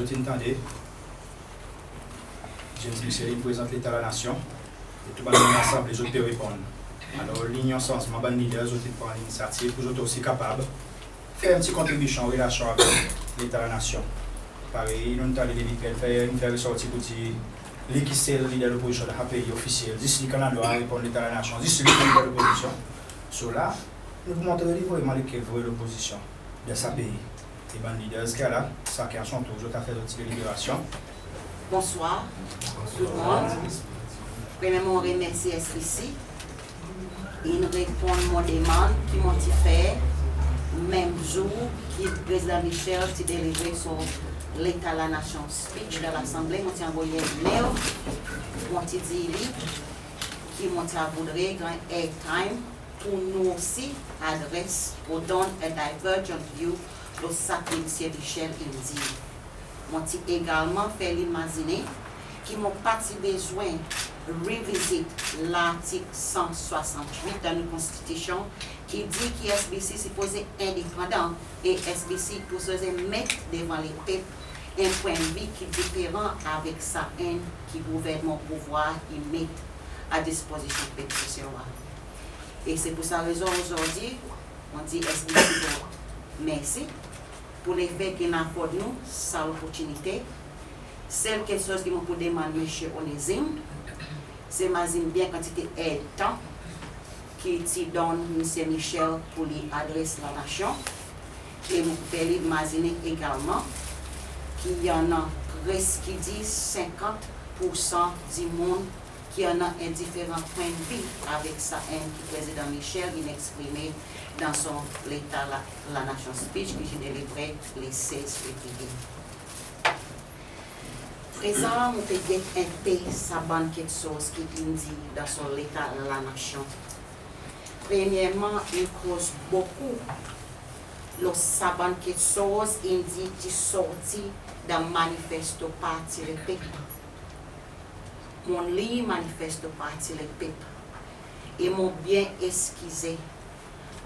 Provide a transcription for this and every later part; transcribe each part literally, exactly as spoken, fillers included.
Zot in tande James Michel in prezant Leta Lanasyon, e tou bann Manm Lasanble zot pe reponn. Alor, Linyon Sanzman, bann lider, zot in pran linisyativ pour zot osi kapab fer en pti kontribisyon an relasyon avek Leta Lanasyon. Parey nou'n tande David Pell fer, in fer resorti pour dir li ki sel lider lopozisyon dan sa pei ofisyel, zis li ki annan drwa reponn Leta Lanasyon, zis li ki lider lopozisyon. So la, nou pou montre li vreman li ki vre lopozisyon dan sa pei. E bann lider ki la, sakenn a son tour, zot a fer zot ti deliberasyon. Bonswar tou dimoun. Premyerman, mon remersye S B C in reponn mon demann ki mon ti fer menm zour ki Prezidan Michel ti delivre son Leta Lanasyon speech dan Lasanble. Mon ti anvoy en email, mon ti dir li ki mon ti a voudre ganny airtime pour nou osi adres ou donn en divergent view lo sa ki Msye Michel in dir. Mon ti egalman fer li mazinen ki mon pa ti bezwen revizit Lartik san swasannwit dan nou Konstitisyon ki dir ki S B C sipoze endepandan e S B C sipoze met devan lepep en pwennvi ki diferan avek sa enn ki gouvernman o pouvwar i met a dispozisyon pep Seselwa. E se pour sa rezon ozordi mon dir S B C mersi pour lefe ki in akord nou sa loportinite. Sel keksoz ki mon pou demann Msye Onezime, se mazin byen kantite erdtan ki ti donn Msye Michel pour li adres Lanasyon. E mon fer li mazinen egalman ki i annan preski dir senkant poursan dimoun ki annan en diferan pwennvi avek sa enn ki Prezidan Michel in eksprime dan son Leta La, Lanasyon speech ki ti delivre le sez Fevriye. Prezan mon pe get en pe sa bann keksoz ki in dir dan son Leta Lanasyon. Premyerman, i koz bokou lo sa bann keksoz in dir ti sorti dan manifesto Parti Lepep. Mon lir manifesto Parti Lepep e mon byen eskize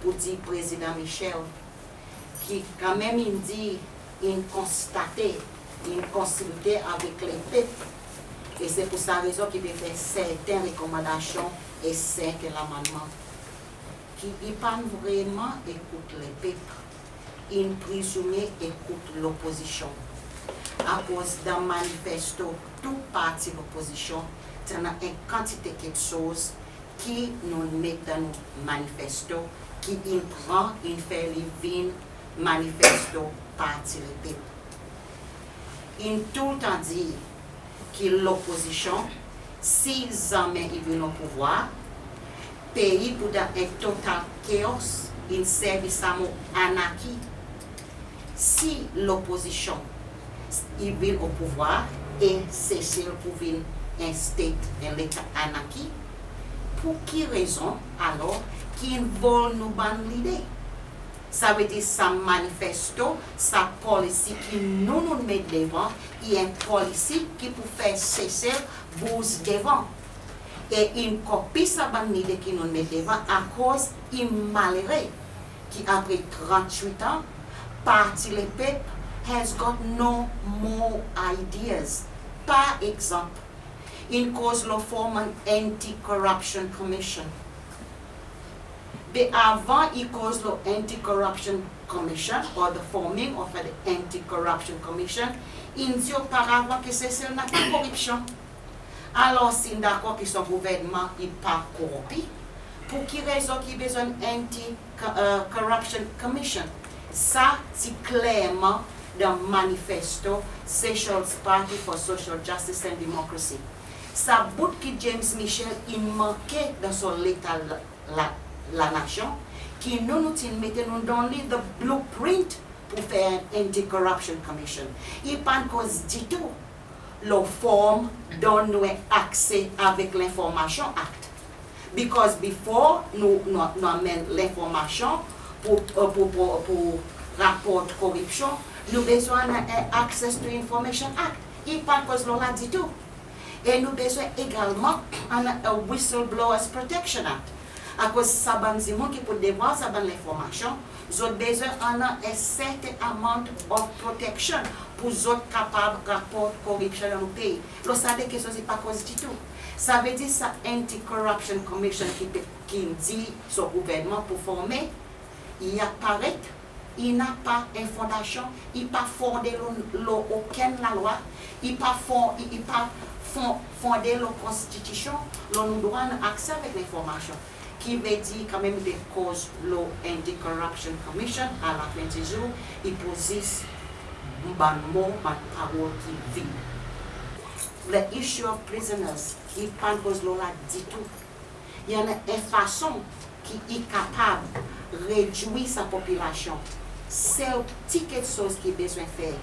pour dir Prezidan Michel ki kanmenm in dir in konstate, in konsilte avek lepep, e se pour sa rezon ki pe fer serten rekomandasyon e serten lamannman, ki i pa'n vreman ekout lepep, in prezime ekout lopozisyon. Akoz dan manifesto tou parti lopozisyon ti annan en kantite keksoz ki nou'n met dan nou manifesto, ki in pran, in fer li vin manifesto Parti Lepep. In toultan dir ki lopozisyon, si zanmen i vin o pouvwar, pei pou dan en total chaos, in servi sa mo anarki. Si lopozisyon i vin o pouvwar e Sesel pou vin en state, en leta anarki, pour ki rezon alor ki in vol nou bann lide? Savedir sa manifesto, sa polisi ki nou, nou'n met devan, i en polisi ki pou fer Sesel bouz devan. E in kopi sa bann lide ki nou'n met devan, akoz i malere ki apre trannwit an, Parti Lepep has got no more ideas. Par egzanp, in koz lo form an Anti-Corruption Commission. Be avan i koz lo Anti-Corruption Commission, or the forming of an Anti-Corruption Commission, in dir oparavan ki Sesel napa koripsyon. Alor, si in dakor ki son gouvernman i pa korompi, pour ki rezon ki bezwen Anti, eh, Corruption Commission? Sa ti klerman dan manifesto Seychelles Party for Social Justice and Democracy. Sa bout ki James Michel in manke dan son Leta La, La, Lanasyon, ki nou, nou ti'n mete, nou donn li the blueprint pour fer Anti-Corruption Commission. I pa'n koz ditou lo form donn nou en akse avek Lenformasyon Act. Because before nou, nou, nou anmenn lenformasyon pour, eh, pour, pour, pour raport koripsyon, nou bezwen annan en Access to Information Act. I pa'n koz lo la ditou. E nou bezwen egalman annan en Whistleblowers Protection Act. Akoz sa bann dimoun ki pou devwal sa bann lenformasyon, zot bezwen annan a certain amount of protection pour zot kapab raport koripsyon dan nou pei. Lo sa de keksoz i pa koz ditou. Savedir sa Anti-Corruption Commission ki pe, ki'n dir son gouvernman pou formen, i aparet, i napa en fondasyon, i pa fonde lo, lo okenn lalwa, i pa fon-, i, i pa fon-, fonde lo konstitisyon, lo nou drwa nou akse avek lenformasyon. Ki vedir kanmenm de koz lo Anti-Corruption Commission, alafen di zour, i pou zis bann mo, bann parol ki vid. The issue of prisoners, i pa'n koz lo la ditou. I annan en fason ki i kapab redwir sa popilasyon. Sel pti keksoz ki bezwen fer,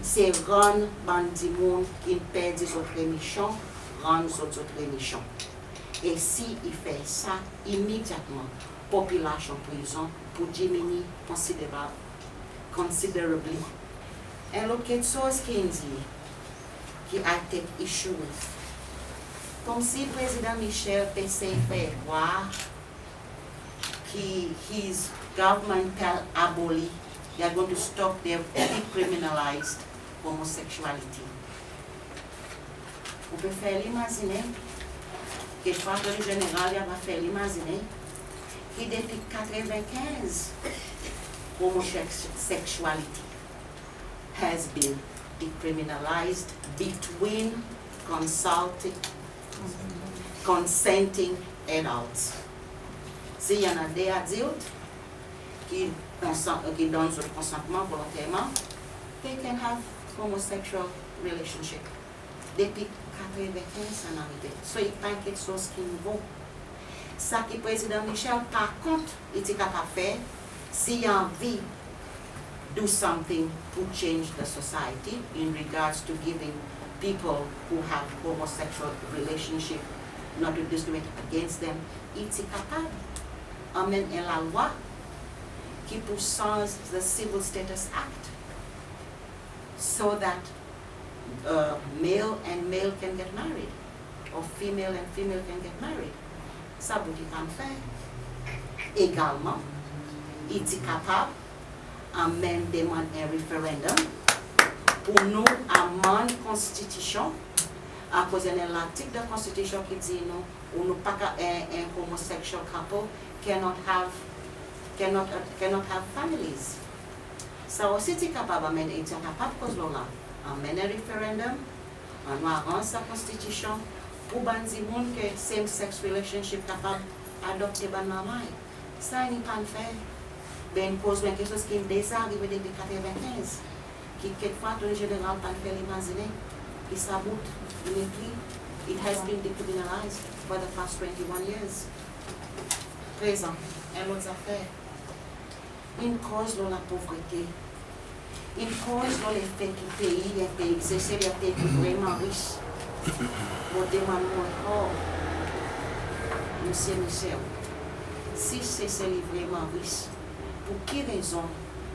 se rann bann dimoun ki'n perdi zot remisyon, rann zot zot remisyon. E si i fer sa, imedyatman popilasyon prizon pou diminye konsiderab, considerably. En lot keksoz ki in dir, ki I take issue with. Konmsi Prezidan Michel pe sey fer krwar ki his government tel aboli, they are going to stop, they have decriminalized homosexuality. Ou pe fer li imazinen, kekfwa Attorney General i ava fer li imazinen, ki depi katrevenkenz, homosexuality has been decriminalized between consulting, consenting adults. Si i annan de adilt ki konsan-, ki donn zot konsantman volonterman, they can have homosexual relationship. Depi katrevenkenz sa in arive. So, i pa en keksoz ki nouvo. Sa ki Prezidan Michel, par kont, i ti kapab fer, si i anvi do something to change the society in regards to giving people who have homosexual relationship not to discriminate against them, i ti kapab anmenn en lalwa ki pou sanz the Civil Status Act, so that, uh, male and male can get married, or female and female can get married. Sa bout i pa'n fer. Egalman, i ti kapab anmenn demann en referendum pour nou amann konstitisyon, akoz i annan en lartik dan konstitisyon ki dir nou, ou nou pa ka, en, en homosexual couple cannot have, cannot, cannot have families. Sa osi ti kapab anmenn, i ti kapab koz lo la, anmenn en referendum, annou aranz sa konstitisyon pour bann dimoun ke same sex relationship kapab adopte bann marmay. Sa i pa'n fer. Ben, koz lo en keksoz ki'n deza arive depi katrevenkenz, ki kekfwa Attorney General pa'n fer li imazinen, ki sa bout, i nepli, it has been decriminalized for the past twenty-one years. Prezan, en lot zafer. In koz lo lapovrete. In koz lo lefe ki pei, en pei, Sesel i en pei ki vreman ris. Mon demann mwan ankor, Msye Michel, si Sesel i vreman ris, pour ki rezon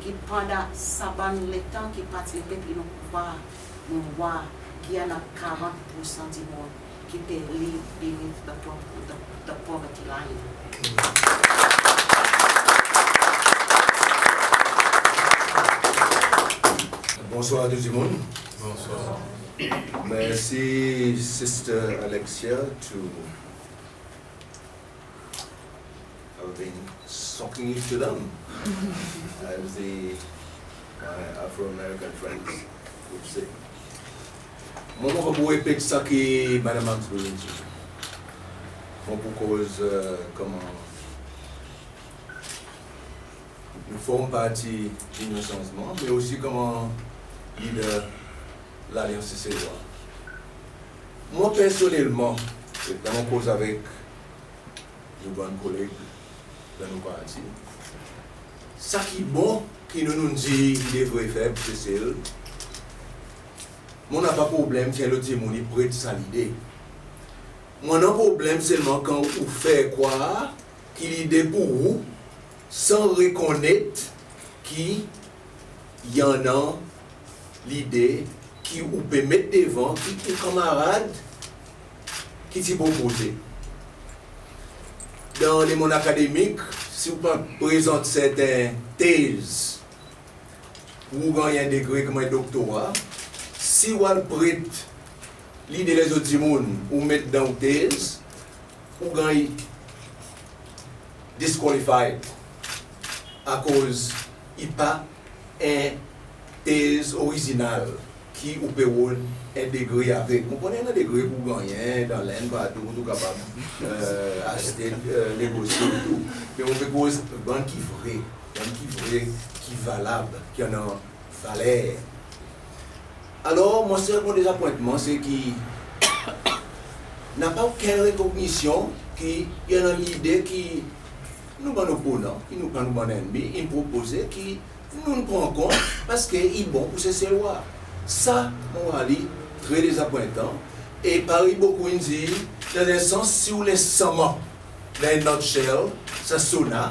ki pandan sa bann letan ki Parti Lepep i lo pouvwar, mon war ki i annan karant poursan dimoun ki pe live beneath the po-, the, the poverty line. Bonswar tou dimoun. Bonswar. Mersi Sister Alexia to I've been sucking it to them, as the, my Afro-American friends would say. Mwan, mon pa pou repet sa ki Madanm Max Bruin dir. Mon pou koz, e, konman nou form parti Linyon Sanzman, me osi konman lider Lalyans Seselwa. Mwan, personnelman, e dan mon koz avek nou bann koleg dan nou parti. Sa ki bon ki nou, nou dir i devre fer pour Sesel, mon napa problenm si en lot dimoun i pret sa lide. Mon annan problenm selman kan ou fer krwar ki lide pour ou, san rekonnet ki i annan lide ki ou pe met devan, ki ou kanmarad ki ti propoze. Dan lemonn akademik, si ou pa prezant serten tez pour ou ganny en degre konman en doktora, si ou al pret lide lezot dimoun ou met dan ou tez, ou ganny disqualified akoz i pa en tez orizinal ki ou pe rod en degre avek. Mon konnen i annan degre pour ou gannyen dan Lenn, partou, pour ou kapab, e, aste, e, negosye e tou. Me mon pe koz bann ki vre, bann ki vre, ki valab, ki annan valer. Alor, mon sel mon dezapwentman se ki napa okenn rekognisyon ki i annan lide ki nou bann oponan, ki nou, ki nou bann lennmi, in propoze ki nou'n pran kont, parski i bon pour Seselwa. Sa, mon war li tre dezapwentan. E parey bokou in dir, dan en sans, si ou les sanman, dan en nutshell, sa SONA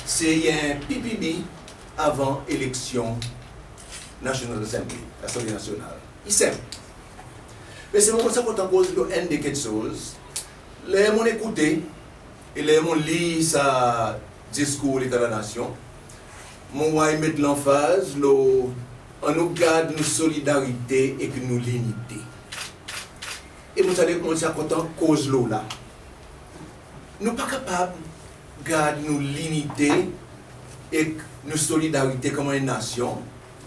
se en P P B avan eleksyon National Assembly, Lasanble Nasyonal. I senp. Me selman mon ti a kontan koz lo enn de keksoz. Ler mon ekoute, e ler mon lir sa diskour Leta Lanasyon, mon war i met lanfaz lo annou gard nou solidarite ek nou linite. E mon ti a, mon ti a kontan koz lo la. Nou pa kapab gard nou linite ek nou solidarite konman en nasyon,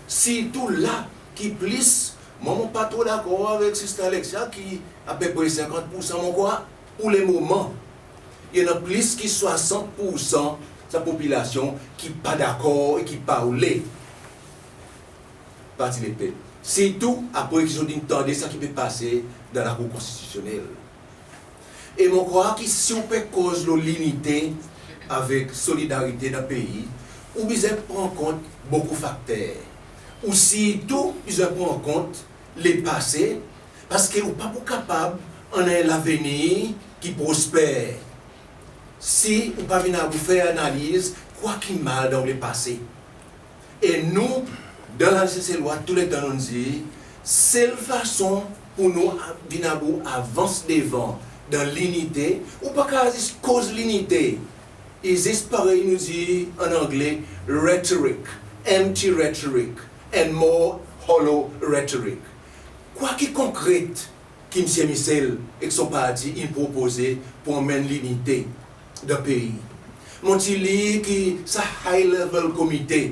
sirtou la ki plis, mwan mon pa tro dakor avek Sister Alexia ki apepre senkant poursan, mon krwar pour lemoman i annan plis ki swasant poursan sa popilasyon ki pa dakor e ki pa oule Parti Lepep. Sirtou apre ki zot in tande sa ki pe pase dan Lakour Konstitisyonnel. E mon krwar ki si ou pe koz lo linite avek solidarite dan pei, ou bezwen pran kont bokou fakter. Ou sirtou bezwen pran kont lepase, parski ou pa pou kapab annan en lavenir ki prosper si ou pa vin abou fer analiz kwa ki mal dan ou lepase. E nou, dan Lalyans Seselwa, touletan nou'n dir, sel fason pour nou a-, vin abou avans devan dan linite, ou pa kapab zis koz linite. I zis parey nou dir an Angle, rhetoric, empty rhetoric, and more hollow rhetoric. Kwa ki konkret ki Msye Michel ek son parti in propoze pour anmenn linite dan pei. Mon ti lir ki sa high level komite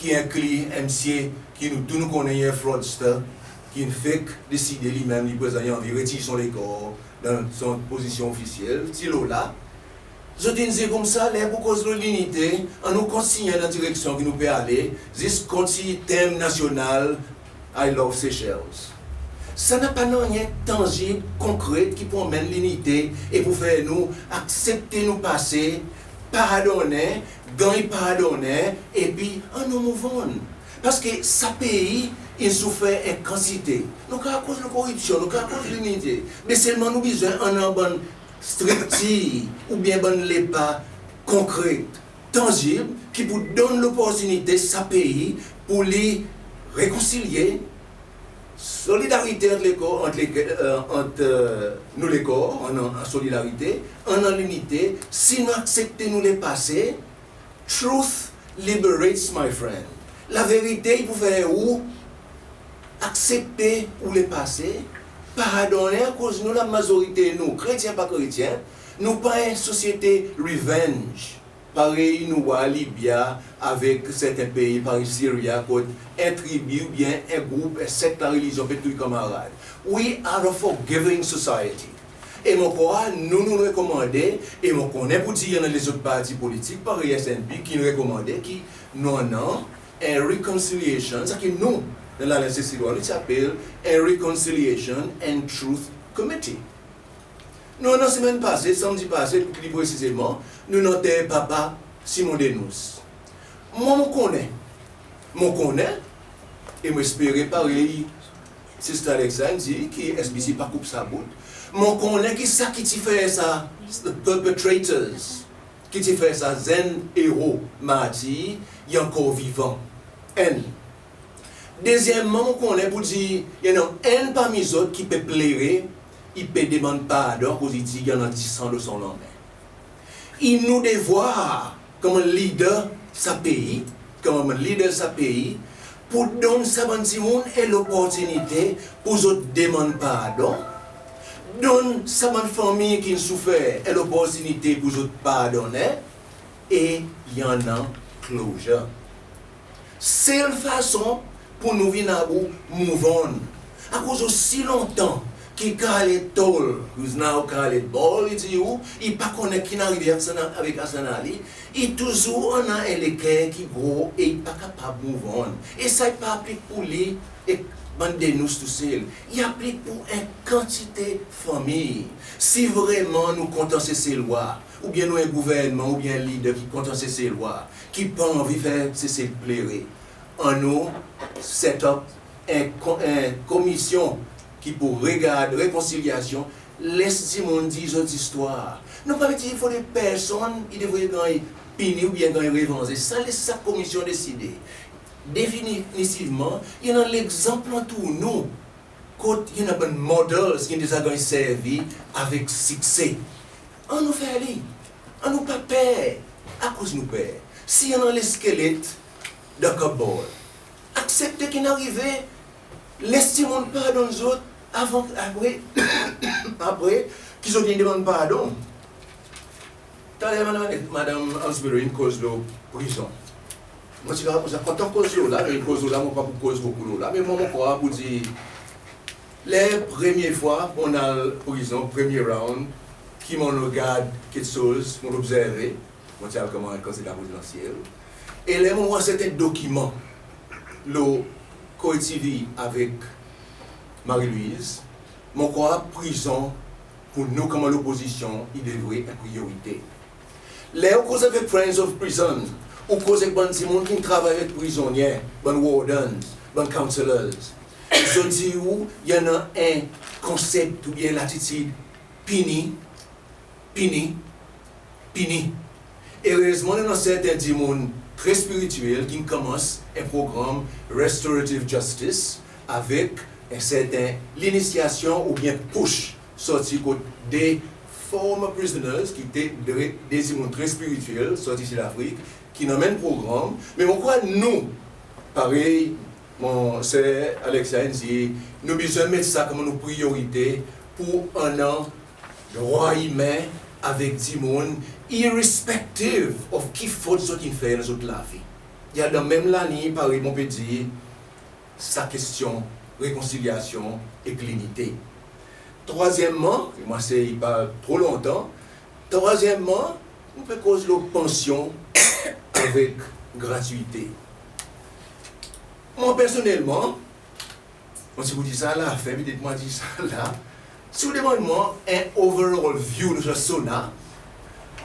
ki enkli en msye ki nou tou nou konnen i en fraudster, ki'n fek deside li menm li prezan i anvi retir son lekor dan son pozisyon ofisyel, ti lo la, zot in dir koumsa, ler pour koz lo linite, annou kontinyen dan direksyon ki nou pe ale, zis kontinyen tenm nasyonal, I love Seychelles. Sa napa nanryen tanzib, konkret ki pou anmenn linite e pou fer nou aksepte nou pase, pardonnen, ganny pardonnen, epi annou move on. Parski sa pei in soufer en kantite. Nou kapab koz lo koripsyon, nou kapab koz linite, me selman nou bezwen annan bann striktir oubyen bann lepa konkret, tanzib, ki pou donn loportinite sa pei pour li rekonsilye, solidarite ant lekor, ant lek-, e, ant, e, nou lekor, annan, annan solidarite, annan linite, si nou aksepte nou lepase, truth liberates, my friend. Laverite i pou fer ou aksepte ou lepase, pardonnen, akoz nou, lamazorite nou, kretyen pa kretyen, nou pa en sosyete revenge. Parey nou war Libya avek serten pei parey Syria, kot en tribi oubyen en group, en sek larelizyon pe touy kanmarad. We are a forgiving society. E mon krwar nou, nou rekomande, e mon konnen pour dir i annan lezot parti politik parey S N P ki'n rekomande ki nou annan en reconciliation, sa ki nou, dan Lalyans Seselwa, nou ti apel en Reconciliation and Truth Committee. Nou annan semenn pase, sanmdi pase, pli presizeman, nou'n anter Papa Simon Denous. Mwan, mon konnen, mon konnen, e mon espere parey Sister Alexa in dir ki S B C pa koup sa bout. Mon konnen ki sa ki ti fer sa, the perpetrators, ki ti fer sa zenn ero martir, i ankor vivan. Enn. Dezyenmman, mon konnen pour dir i annan enn parmi zot ki pe plere, i pe demann pardon akoz i dir i annan disan lo son lanmen. I nou devwar konman lider sa pei, konman lider sa pei, pour donn sa bann dimoun en loportinite pour zot demann pardon, donn sa bann fanmir ki'n soufer en loportinite pour zot pardonnen, e i annan closure. Sel fason pour nou vin about move on. Akoz osi lontan ki Khaled Toll, who's now Khaled Ball, i dir ou i pa konnen ki'n arive avek Hassan, avek Hassan Ali, i touzour annan en leker ki gro e i pa kapab move on. E sa i pa aplik pour li ek bann Denous tousel. I aplik pour en kantite fanmir. Si vreman nou kontan Seselwa, oubyen nou en gouvernman, oubyen en lider ki kontan Seselwa, ki pa anvi fer Sesel plere, annou set up en ko-, en komisyon ki pou regard rekonsilyasyon, les dimoun dir zot zistwar. Nou pa pe dir fodre personn i devret ganny pini oubyen ganny revanze. Sa les sa komisyon deside. Definitivman, i annan legzanp lantour nou, kot i annan bann models ki'n deza ganny servi avek sikse. Annou fer li. Annou pa per. Akoz nou per? Si i annan leskelet dan kabor, aksepte ki'n arive, les dimoun pardonn zot avan, apre, apre ki zot in demann pardon. Taler madanm, madanm Hansberry in koz lo prizon. Mon ti kapab koz, kontan koz lo la, me koz lo la, mon pa pou koz bokou lo la, me mwan mon krwar pour dir, ler premye fwa mon al prizon, premye round, ki mon regard keksoz, mon obzerve, mon ti al konman kandida prezidansyel, e ler mon war serten dokiman lo Koret TV avek Marie-Louise, mon krwar prizon pour nou konman lopozisyon i devret en priyorite. Ler ou koz avek Friends of Prison, ou koz avek bann dimoun ki'n travay avek prizonnyen, bann wardens, bann counsellors, zot dir ou i annan en konsep oubyen latitid pini, pini, pini. Erezman, nou annan serten dimoun tre spirityel ki'n konmans en progranm restorative justice avek en serten linisyasyon oubyen push sorti kot de former prisoners ki ti de, de dimoun tre spirityel sorti Sid Afrik ki'n anmenn progranm. Me mon krwar nou, parey mon ser Alexia in dir, nou bezwen met sa konman nou priyorite pour annan drwa imen avek dimoun, irrespective of ki fot zot in fer dan zot lavi. I annan menm laliny, parey mon pe dir, sa kestyon rekonsilyasyon ek linite. Trwazyenmman, e mon a sey pa tro lontan, trwazyenmman, nou pe koz lo pansyon avek gratwite. Mwan personnelman, mon ti pou dir sa lafen, petet mon a dir sa la. Si ou demann mwan en overall view lo sa SONA,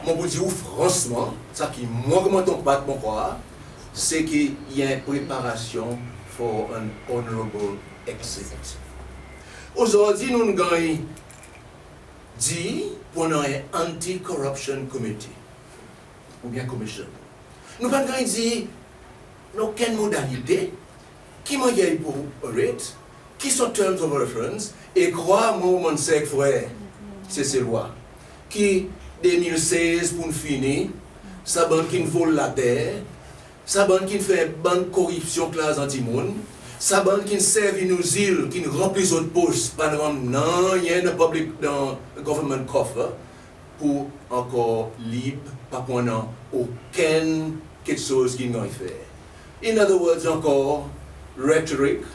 mon pou dir ou fransman, sa ki mwan konman tonpat mon krwar, se ki i en preparasyon for an honorable exit. Ozordi nou'n ganny dir pour annan en anti-corruption committee oubyen commission. Nou pa'n ganny dir okenn modalite, ki mannyer i pou operate, ki son terms of reference, e krwar mwan, mon bann ser ek frer Seselwa, ki de mil sez pou'n fini, sa bann ki'n vol later, sa bann ki'n fer bann koripsyon ek larzan dimoun, sa bann ki'n servi nou zil, ki'n ranpli zot pos, pa'n rann nanryen dan public, dan government coffer, pou ankor lib, pa pou annan okenn keksoz ki'n ganny fer. In other words, ankor rhetoric,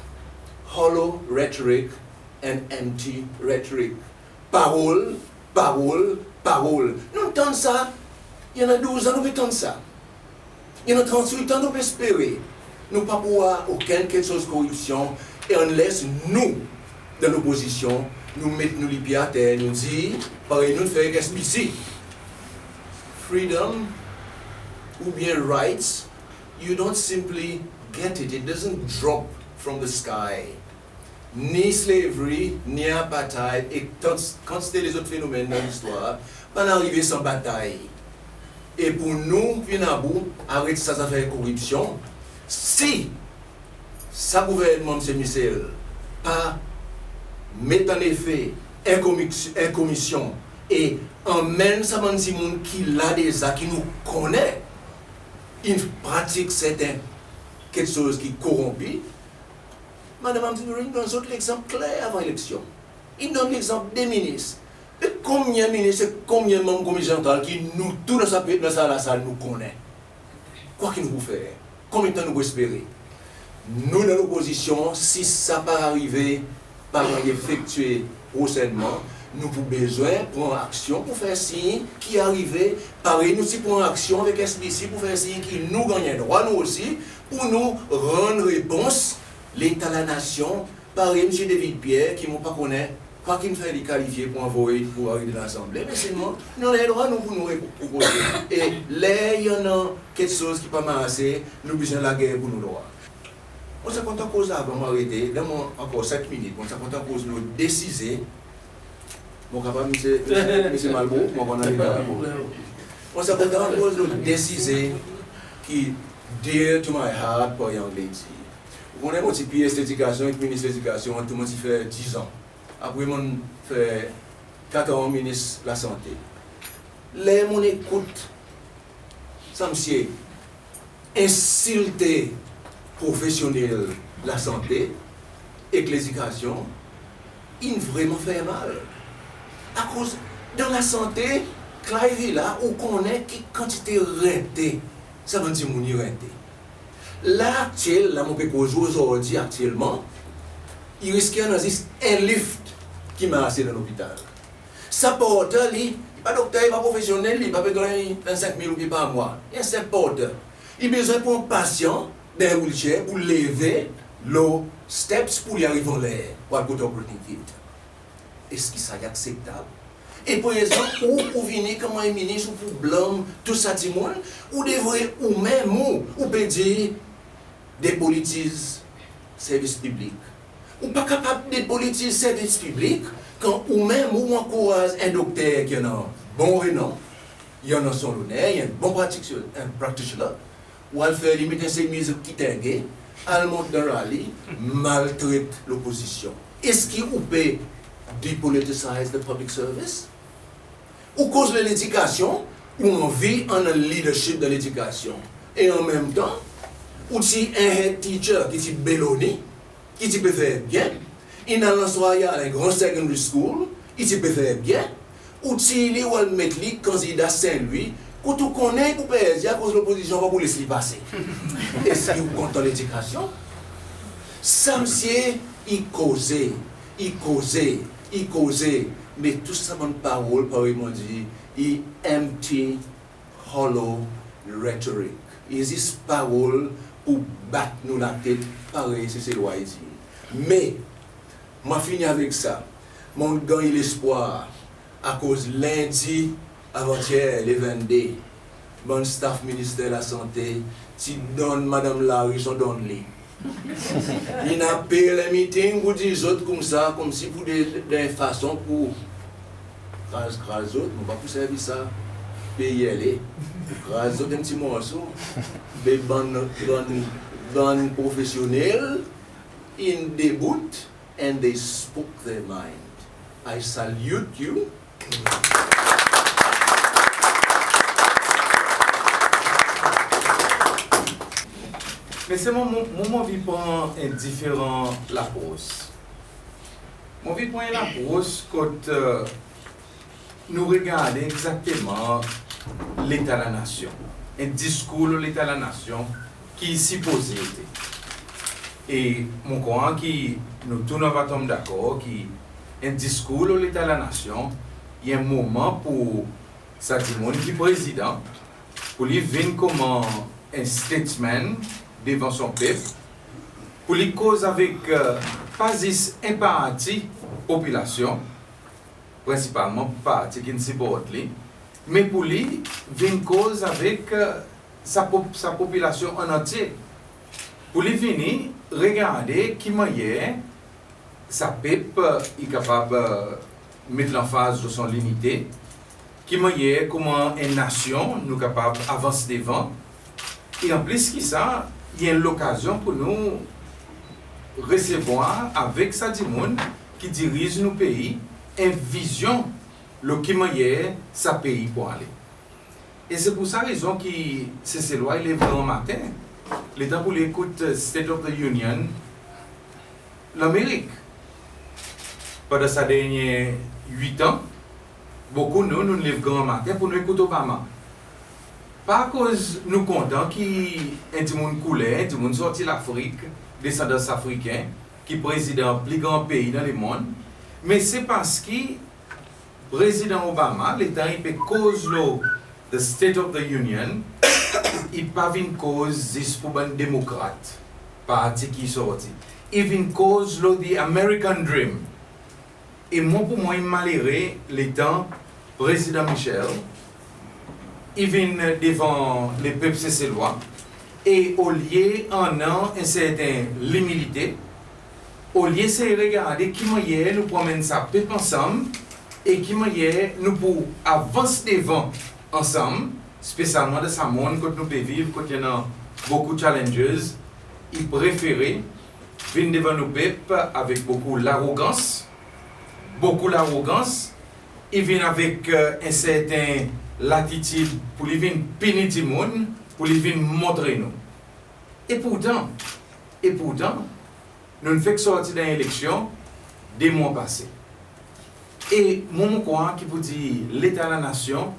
hollow rhetoric and empty rhetoric. Parol, parol, parol. Nou'n tann sa, i annan douz an nou pe tann sa. I annan trannwit an nou pe espere. Nou pa pou war okenn keksoz koripsyon, e unless nou, dan lopozisyon, nou met nou lipye ater, nou dir, parey nou'n fer ek SBC, freedom oubyen rights, you don't simply get it, it doesn't drop from the sky. Ni slavery, ni apartheid, e kantite lezot fenomenn dan listwar, pa'n arive san batay. E pour nou vin about, aret sa zafer koripsyon, si sa gouvernman Msye Michel pa met an efe en komi-, en komisyon e anmenn sa bann dimoun ki la deza, ki nou konnen in pratik serten keksoz ki koronpi. Madanm Amty Dooreen i donn zot legzanp kler avan eleksyon. I donn legzanp de minis. E konbyen minis e konbyen manm Komite Santral ki nou tou dan sa pe, dan sa lasal nou konnen? Kwa ki nou pou fer? Konbyen tan nou pou espere? Nou dan lopozisyon, si sa pa arive, pa ganny efektye prosennman, nou pou bezwen pran aksyon pour fer sir ki arive, parey nou ti pran aksyon avek S B C pour fer sir ki nou ganny en drwa nou osi, pour nou rann repons Leta Lanasyon, parey Msye David Pierre, ki mon pa konnen kwa ki'n fer li kalifye pour anvoy pour ariv dan Lasanble, me selman nou annan drwa nou pour nou propoze. E ler i annan keksoz ki pa marse, nou bezwen lager pour nou drwa. Mon ti a kontan koz avan mon arete, donn mwan ankor senk minit, mon ti a kontan koz lo de size. Mon kapab, Msye, Msye, Msye Malbrook, mon konnen li la. Mon ti a kontan koz lo de size ki dear to my heart, parey Angle i dir. Ou konnen mon ti P S Ledikasyon ek Minis Ledikasyon, an tou mon ti fer dizan. Apre mon fer kat an Minis Lasante. Ler mon ekout sa msye ensilte profesyonnel lasante ek ledikasyon, in vreman fer mal. Akoz dan lasante, Clive i la, ou konnen ki kantite rente sa bann dimoun i rente. La aktyel, la mon pe koz ou ozordi aktyelman, i riske annan zis en lift ki marse dan lopital. Sa porter li, i pa dokter, i pa profesyonnel, li pa pe ganny vennsenk mil roupi par mwan. I en senp porter. I bezwen pran pasyan dan en wheelchair pour leve lo steps pour li ariv anler, pour al kot operating theatre. Eski sa i akseptab? E prezan ou, ou vini konman en minis, ou pou blanm tou sa dimoun, ou devret ou menm ou, ou pe dir depolitiz servis piblik. Ou pa kapab depolitiz servis piblik kan ou menm ou ankouraz en dokter ki annan bon renon, i annan son loner, i en bon pratik-, en practitioner, ou al fer li met en semiz ki tengen, al mont dan rali, maltret lopozisyon. Eski ou pe depoliticize the public service? Ou koz lo ledikasyon, ou anvi annan leadership dan ledikasyon. E anmenmtan, ou ti en head teacher ki ti Belonie, ki ti pe fer byen, in al Anse Royale, en gran secondary school, i ti pe fer byen, ou tir li, ou al met li kandida Saint Louis, kot ou konnen pou perdi akoz lopozisyon pa pou les li pase. Eski ou kontan ledikasyon? Sa msye i koze, i koze, i koze, me tou sa bann parol, parey mon dir, i empty, hollow rhetoric. I zis parol pour bat nou latet, parey Seselwa i dir. Me mon a fini avek sa. Mon ganny lespwar akoz Lendi avantyer, le vennde, bann staff Minister Lasante ti donn Madanm Larue son donn li. In apel en meeting pour dir zot koumsa, koumsi pour de, de fason pour kraz, kraz zot, mon pa pou servi sa P I L A, kraz zot en pti morso. Me bann, bann, bann profesyonnel in debout and they spoke their mind. I salute you. Me selman mon, mon, mon anvi pran en diferan lapros. Mon anvi pran en lapros kot, e, nou regarde egzakteman Leta Lanasyon. En diskour lo Leta Lanasyon ki sipoze ete. E mon krwar ki nou tou nou ava tonm dakor ki en diskour lo Leta Lanasyon, i en moman pour sa dimoun ki Prezidan, pour li vin konman en statesman devan son pep, pour li koz avek, e, pa zis en parti popilasyon, prensipalman parti ki'n siport li, me pour li vin koz avek, e, sa pop-, sa popilasyon an antye. Pour li vini regarde ki mannyer sa pep, e, i kapab, e, met lanfaz lo son linite, ki mannyer konman en nasyon nou kapab avans devan. E anplis ki sa, i en lokazyon pour nou resevwar avek sa dimoun ki diriz nou pei en vizyon lo ki mannyer sa pei pou ale. E se pour sa rezon ki Seselwa i lev gran maten, letan pour li ekout State of the Union Lanmerik. Pandan sa dernyen wit an, bokou nou, nou'n lev gran maten pour nou ekout Obama. Pa akoz nou kontan ki en dimoun kouler, en dimoun sorti Lafrik, desandans Afriken, ki prezidan pli gran pei dan lemonn, me se parski Prezidan Obama, letan i pe koz lo the State of the Union, i pa vin koz zis pour bann Demokrat, parti ki i sorti. I vin koz lo the American Dream. E mwan, pour mwan, i malere letan Prezidan Michel i vin devan lepep Seselwa, e olye annan en serten limilite, olye sey regarde ki mannyer nou pou anmenn sa pep ansanm, e ki mannyer nou pou avans devan ansanm, spesyalman dan sa monn kot nou pe viv, kot i annan bokou challenges, i prefere vin devan nou pep avek bokou larogans, bokou larogans, i vin avek, e, en serten latitid pour li vin pini dimoun, pour li vin montre nou. E pourtan, e pourtan, nou'n fek sorti dan eleksyon de mwan pase. E mwan, mon krwar ki pour dir Leta Lanasyon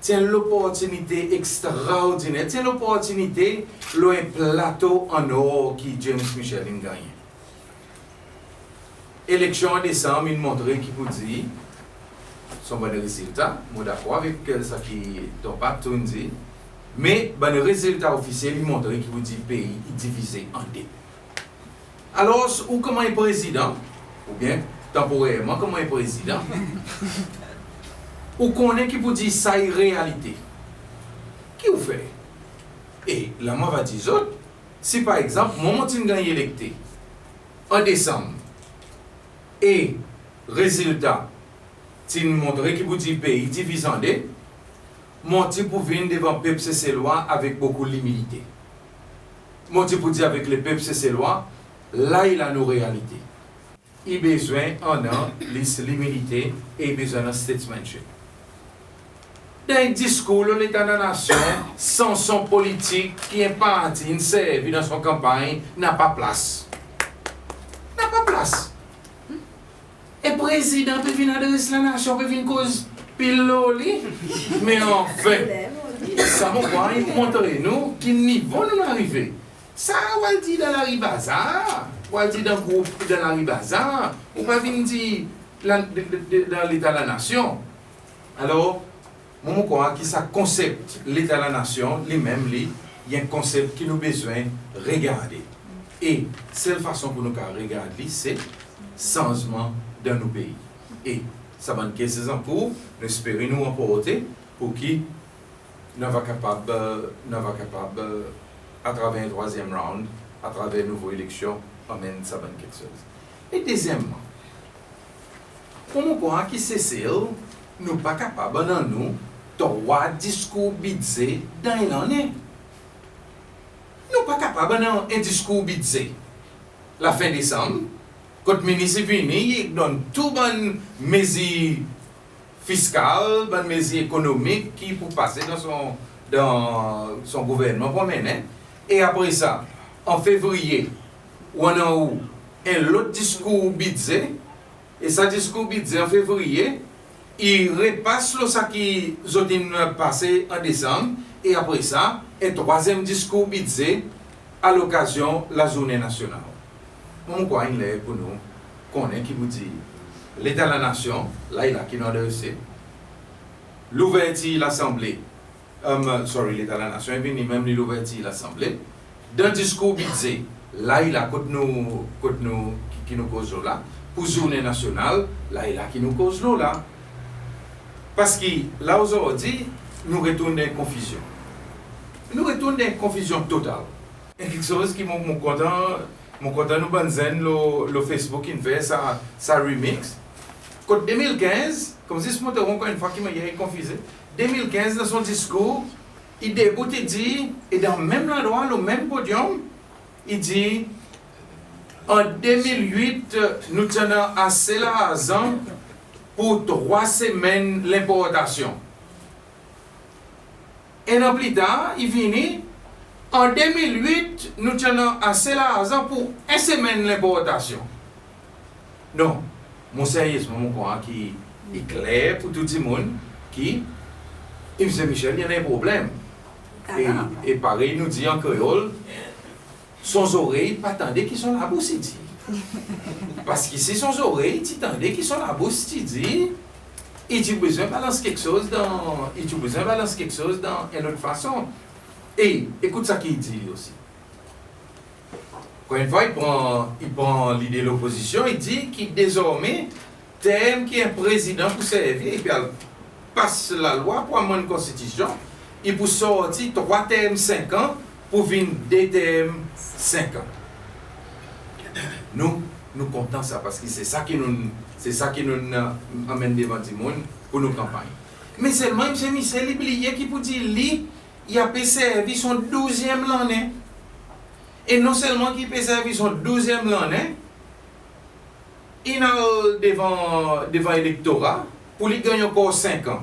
ti en loportinite ekstraordiner, ti en loportinite lo en plato an or ki James Michel in gannyen. Eleksyon an Desanm in montre ki pour dir, son bann rezilta, mon dakor avek, e, sa ki Ton Pat in dir, me bann rezilta ofisyel i montre ki pour dir pei i divize an de. Alors, ou konman en prezidan, oubyen tanporerman konman en prezidan, ou konnen ki pour dir sa i realite. Ki ou fer? E la mon ava dir zot, si par egzanp, mwan, mon ti'n ganny elekte an Desanm, e rezilta ti'n montre ki pour dir pei divize an de, mon ti pou vin devan pep Seselwa avek bokou limilite. Mon ti pou dir avek lepep Seselwa, la i la nou realite. I bezwen annan plis limilite e i bezwen annan statesmanship. Dan en diskour lo Leta Lanasyon, sanson politik ki en parti in servi dan son kanpanny napa plas. Napa plas. En prezidan pe vin adres lanasyon, pe vin koz pil lo li. Me anfen, sa mon krwar i montre nou ki nivo nou'n arive. Sa ou al dir dan lari bazar, ou al dir dan group dan lari bazar, ou pa vin dir la, de, de, de, dan Leta Lanasyon. Alor, mwan, mon krwar ki sa konsep Leta Lanasyon, li menm li, i en konsep ki nou bezwen regarde. E sel fason pour nou kapab regard li, se sanzman dan nou pei. E sa bann cases an kour, nou espere nou ranporte pour ki nou ava kapab, nou ava kapab, atraver en trwazyenm round, atraver nouvo eleksyon, anmenn sa bann keksoz. E dezyenmman, pour mwan, mon krwar ki Sesel, nou pa kapab annan nou trwa diskour bidze dan en lannen. Nou pa kapab annan en diskour bidze lafen Desanm, kot minis i vini, i donn tou bann mezir fiskal, bann mezir ekonomik ki pou pase dan son, dan son gouvernman pou anmennen. E apre sa, an Fevriye, ou annan ou en lot diskour bidze, e sa diskour bidze an Fevriye, i repas lo sa ki zot in pase an Desanm, e apre sa, en trwazyenm diskour bidze a lokazyon lazournen nasyonal. Mwan, mon krwar in ler pour nou konnen ki pour dir Leta Lanasyon, la i la ki nou adrese. Louvertir Lasanble, em, sorry, Leta Lanasyon i vini menm li louvertir Lasanble. Dan diskour bidze, la i la kot nou, kot nou, ki, ki nou koz lo la. Pour zournen nasyonal, la i la ki nou koz lo la. Paski la ozordi, nou retourn dan en konfizyon. Nou retourn dan en konfizyon total. En keksoz ki mon, mon kontan, mon kontan nou bann zenn lo, lo Facebook in fer sa, sa remix. Kot de mil kenz, konmsi mon te ankor en fwa ki mannyer i konfize. De mil kenz, dan son diskour, i debout, i dir, e dan menm landrwa, lo menm podyonm, i dir, an de mil wit, nou ti annan ase larzan pour trwa semenn lenportasyon. En an pli tar, i vini, an de mil wit, nou ti annan ase larzan pour en semenn lenportasyon. Non, mon seryezman, mon krwar ki i kler pour tou dimoun ki Msye Michel i annan en problenm. E, e parey nou dir an kreol, son zorey pa tande ki son labous i dir. Parski si son zorey ti tande ki son labous ti dir, i ti bezwen balans keksoz dan, i ti bezwen balans keksoz dan en lot fason. E ekout sa ki i dir li osi. Ankor en fwa, i pran, i pran lide lopozisyon, i dir ki dezormen term ki en prezidan pou servi, i pe al pas lalwa pou amann konstitisyon, i pou sorti trwa term senk an pou vin de term senk an. Nou, nou kontan sa, parski se sa ki nou, se sa ki nou, euh, anmenn devan dimoun pour nou kanpanny. Me selman, Msye Michel i bliye ki pour dir li, i a pe servi son douzyenm lannen. E non selman ki i pe servi son douzyenm lannen, in al devan, devan elektora pour li ganny ankor senk an.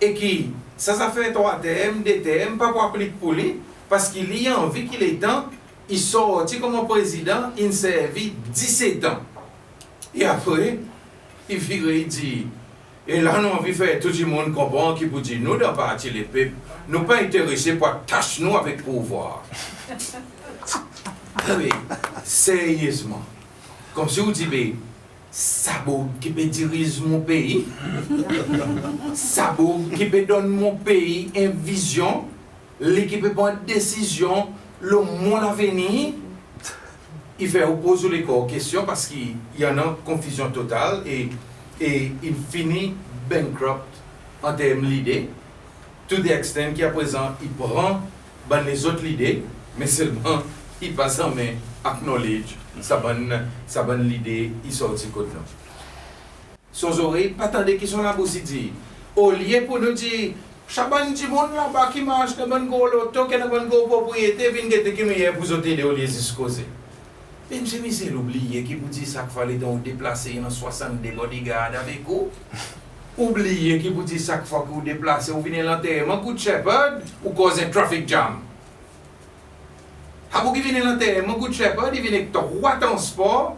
E ki sa, sa fer trwa term, de term, pa pou aplik pour li, parski li i anvi ki letan i sorti konman prezidan, in servi diset an. E apre, i vire, i dir, e la nou anvi fer tou dimoun konpran ki pour dir nou dan Parti Lepep, nou pa enterese pour atas nou avek pouvwar. Wi, seryezman. Konmsi ou dir, be, sa boug ki pe diriz mon pei, sa boug ki pe donn mon pei en vizyon, li ki pe pran desizyon lo mon lavenir, i fer ou poz ou lekor kestyon, parski i annan konfizyon total e, e in fini bankrupt an term lide, to the extent ki aprezan i pran bann lezot lide, me selman i pa zanmen acknowledge sa bann, sa bann lide i sorti kot nou. Son zorey pa tande ki son labous i dir. Olye pour nou dir, sa bann dimoun laba ki mars dan bann gro loto, ki annan bann gro propriyete, vin gete ki mannyer pour zot ede, olye zis koze. Me Msye Michel, ou bliye ki pour dir sak fwa letan ou deplase, i annan swasann de bodyguard avek ou. Ou bliye ki pour dir sak fwa ki ou deplase, ou vin en lanterman Good Shepherd, ou koz en traffic jam. Sa boug ki vin en lanterman Good Shepherd, i vin ek trwa transpor,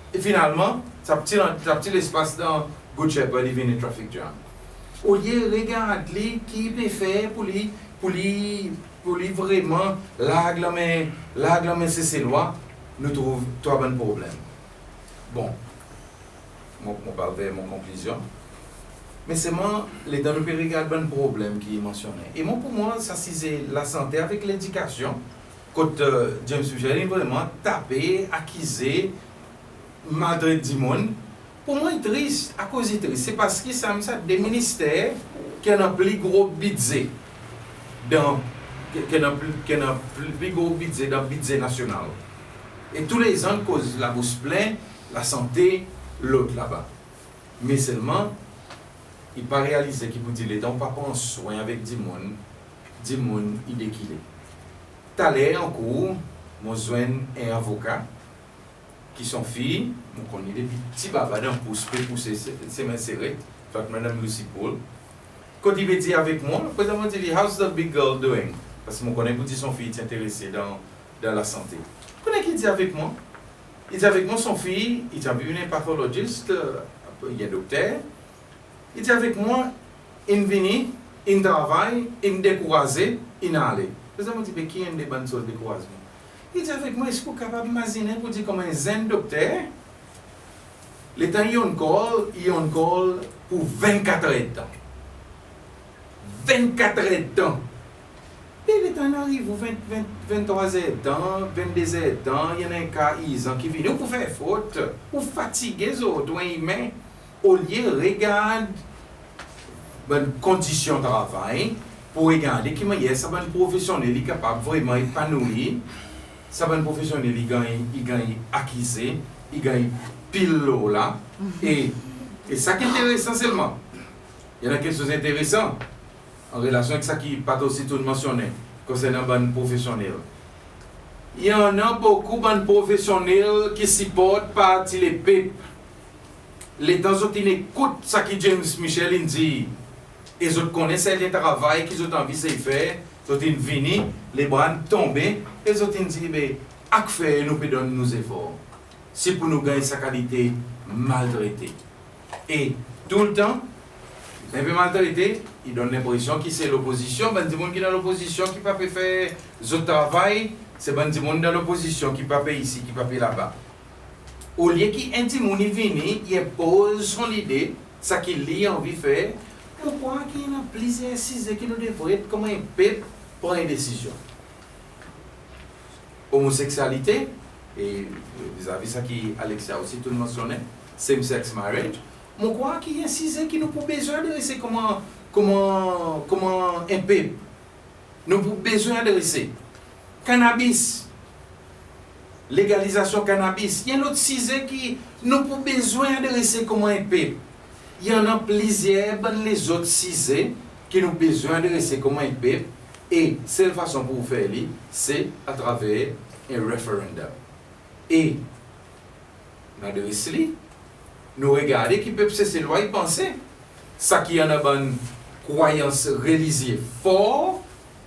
e finalman, sa pti, sa pti lespas dan Good Shepherd, i vin en traffic jam. Olye regard li, ki i pe fer pour li, pour li, pour li vreman larg lanmen, larg lanmen Seselwa, nou trouv trwa bann problenm. Bon, mon, mon pe al ver mon konklizyon. Me selman, letan nou pe regard bann problenm ki mansyonnen. E mwan, pour mwan, sa size lasante avek ledikasyon, kot, euh, James Michel in vreman tape, akize, maltret dimoun. Pour mwan, i tris. Akoz i tris? Se parski sa, sa de minister ki annan pli gro bidze dan, ki, ki annan pli, ki annan pli, pli gro bidze dan bidze nasyonal. E toulezan koz labous plen, lasante, lot laba. Me selman, i pa realize ki pour dir letan ou pa pran swen avek dimoun, dimoun i dekile. Taler an kour, mon zwenn en avoka ki son fiy, mon konn li depi pti baba dan pous, pe pouse se, semen sere, fek Madanm Lucy Paul. Kot i pe dir avek mwan, prezan mon dir li, "How's the big girl doing?" Parski mon konnen pour dir son fiy ti enterese dan, dan lasante. Konnen ki i dir avek mwan? I dir avek mwan son fiy, i ti anvi vin en pathologist, euh, en dokter. I dir avek mwan, in vini, in travay, in dekouraze, in ale. Prezan mon dir, be ki enn de bann soz dekourazman? I dir avek mwan, eski ou kapab imazinen pour dir konman en zenn dokter, letan i on call, i on call pour vennkat erdtan. Vennkat erdtan. E letan in ariv ou ven, ven, venntrwa erdtan, vennde erdtan, i annan en ka irzan ki vini, ou pou fer fot, ou fatige zot, ou en imen. Olye regard bann kondisyon travay, pour regarde ki mannyer sa bann profesyonnel i kapab vreman epanouir, sa bann profesyonnel i ganny, i ganny akize, i ganny pil lo la. E, e sa ki enteresan selman, i annan keksoz enteresan an relasyon ek sa ki Pat osi tou mansyonn konsernan bann profesyonnel. I annan bokou bann profesyonnel ki siport Parti Lepep. letan zot in ekout sa ki James Michel in dir, e zot konnen serten travay ki zot anvi sey fer, zot in vini, lebra in tonbe, e zot in dir, be, akfer nou pe donn nou zefor, si pour nou ganny sa kalite maltrete. E toultan, en pe maltrete, i donn lenpresyon ki se lopozisyon, bann dimoun ki dan lopozisyon ki pa pe fer zot travay, se bann dimoun dan lopozisyon ki pa pe isi, ki pa pe laba. Olye ki en dimoun i vini, i enpoz son lide, sa ki li anvi fer, mon krwar ki i annan plizyer size ki nou devret konman en pep pran en desizyon. Omoseksyalite, e vizavi sa ki Alexia osi toultan mansyonnen, same sex marriage, mon krwar ki i en size ki nou pou bezwen adrese konman, konman, konman en pep. Nou pou bezwen adrese. Kanabis, legalizasyon kanabis, i en lot size ki nou pou bezwen adrese konman en pep. I annan plizyer bann lezot size ki nou bezwen adrese konman en pep, e sel fason pour ou fer li, se atraver en referendum. E nou adres li, nou regarde ki pep Seselwa i panse. Sa ki annan bann krwayans relizye for,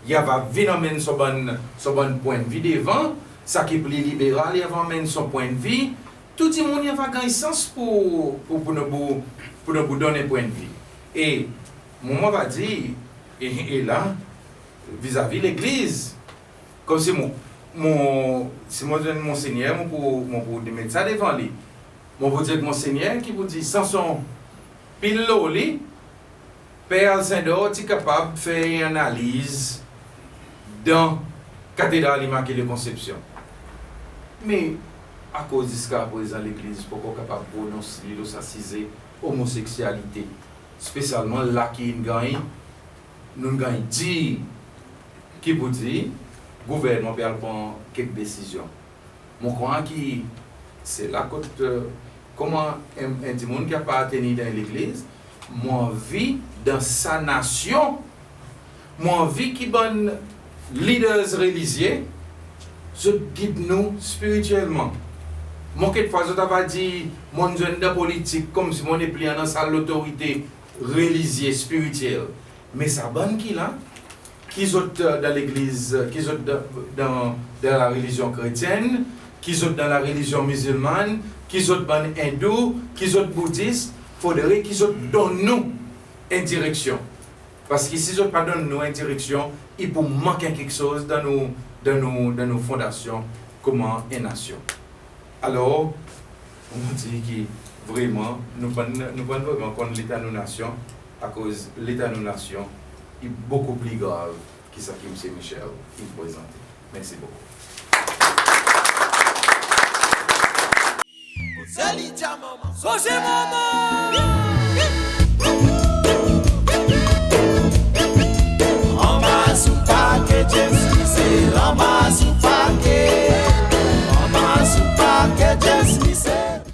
i ava vin anmenn son bann, son bann pwennvi devan. Sa ki pli liberal, i ava anmenn son pwennvi. Tou dimoun i ava ganny sans pour, pour, pour nou pou, pour nou pou donn en pwennvi. E mwan mon ava dir, e, e la, vizavi legliz, konmsi mon, mon, si mon zwenn Monsenyer, mon pou, mon pou met sa devan li. Mon pou dir ek Monsenyer ki pou dir, Samson, pil lo li, Per Alcindor ti kapab fer en analiz dan Katedral Immaculée Conception. Me akoz ziska prezan legliz pa ankor kapab pronons li lo sa size omoseksyalite, spesyalman la ki in ganny, nou'n ganny dir ki pou dir gouvernman pe al pran kek desizyon. Mon krwar ki se la kot, e, konman en, en dimoun ki apartenir dan legliz, mon anvi dan sa nasyon, mon anvi ki bann leaders relizye zot gid nou spirityelman. Mon kekfwa zot ava dir mon'n zwenn dan politik konmsi mon nepli annan sa lotorite relizye, spirityel. Me sa bann ki la, ki zot, e, dan legliz, e, ki zot dan, dan, dan la relizyon kretyen, ki zot dan la relizyon mizilman, ki zot bann Endou, ki zot Boudis, fodre ki zot donn nou en direksyon. Paski si zot pa donn nou en direksyon, i pou mank en keksoz dan nou, dan nou, dan nou fondasyon konman en nasyon. Alor, mon dir ki vreman, nou pa'n, nou pa'n vreman konn leta nou nasyon, akoz leta nou nasyon i bokou pli grav ki sa ki Msye Michel in prezante. Mersi bokou. Sonje manman.